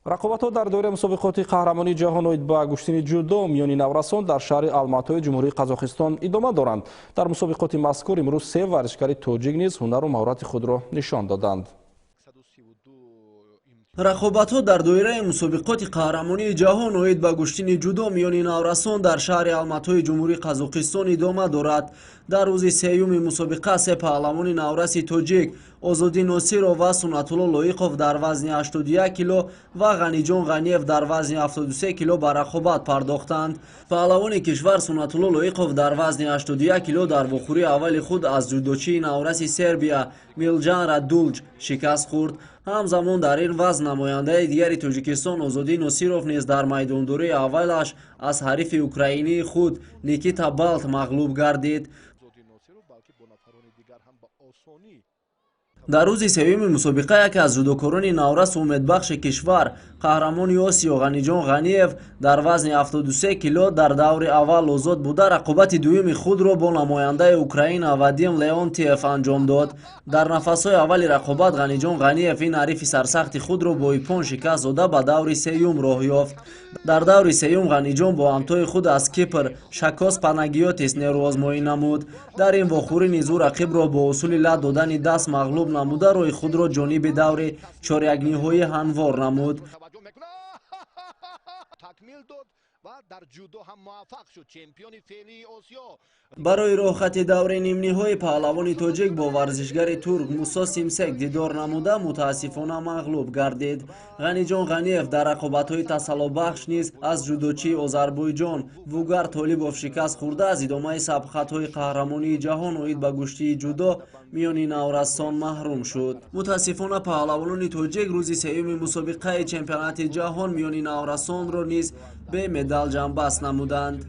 Рақобатҳо дар доираи мусобиқоти қаҳрамонии ҷаҳон оид ба гӯштини ҷудо миёни наврасон дар шаҳри Алматои Ҷумҳурии Қазоқистон идома доранд. Дар мусобиқоти мазкур имрӯз се варзишгари тоҷик низ ҳунару маҳорати худро нишон доданд. Рақобатҳо дар доираи мусобиқоти қаҳрамонии ҷаҳон оид ба гӯштини ҷудо миёни наврасон дар шаҳри Алматои Ҷумҳурии Қазоқистон идома дорад. Дар рӯзи сеюми мусобиқа се паҳлавони навраси тоҷик, Озодӣ Носиров ва Суннатулло Лоиқов дар вазни 81 кило ва Ғаниҷон Ғаниев дар вазни 73 кило ба рақобат пардохтанд. Паҳлавони кишвар Суннатулло Лоиқов дар вазни 81 кило дар вохӯрии аввали худ аз ҷудочии навраси Сербия Милҷан Радулҷ шикаст хӯрд. Ҳамзамон, дар ин вазн намояндаи дигари Тоҷикистон Озодӣ Носиров низ дар майдондории аввалаш аз ҳарифи украинии худ Никита Балт мағлуб гардид. Дар рӯзи сеюми мусобиқа яке аз ҷудокорони наврасу умедбахши кишвар, қаҳрамони Осиё Ғаниҷон Ғаниев дар вазни 73 кило дар даври аввал озод буда, рақобати дуюми худро бо намояндаи Украина Вадим Леонтиев анҷом дод. Дар нафасҳои аввали рақобат Ғаниҷон Ғаниев ин ҳарифи сарсахти худро бо иппон шикаст дода, ба даври сеюм роҳ ёфт. Дар даври сеюм Ғаниҷон бо ҳамтои худ аз Кипр Шакос Панагиотис нерӯозмоӣ намуд. Дар ин вохӯрӣ низ ӯ рақибро бо усули лат додани даст мағлуб намуда, роҳи худро ҷониби даври чорякниҳоӣ ҳамвор намуд. Барои роҳхати даври нимниҳоӣ паҳлавони тоҷик бо варзишгари турк Мусо Симсек дидор намуда, мутаассифона мағлуб гардид. Ғаниҷон Ғаниев дар рақобатҳои тасаллобахш низ аз ҷудочии Озарбойҷон Вугар Толибов шикаст хӯрда, аз идомаи сабқатҳои қаҳрамонии ҷаҳон оид ба гӯштии ҷудо миёни наврасон маҳрум шуд. Мутаассифона, паҳлавонони тоҷик рӯзи сеюми мусобиқаи чемпионати ҷаҳон миёни наврасонро низ бе медал ҷамъбаст намуданд.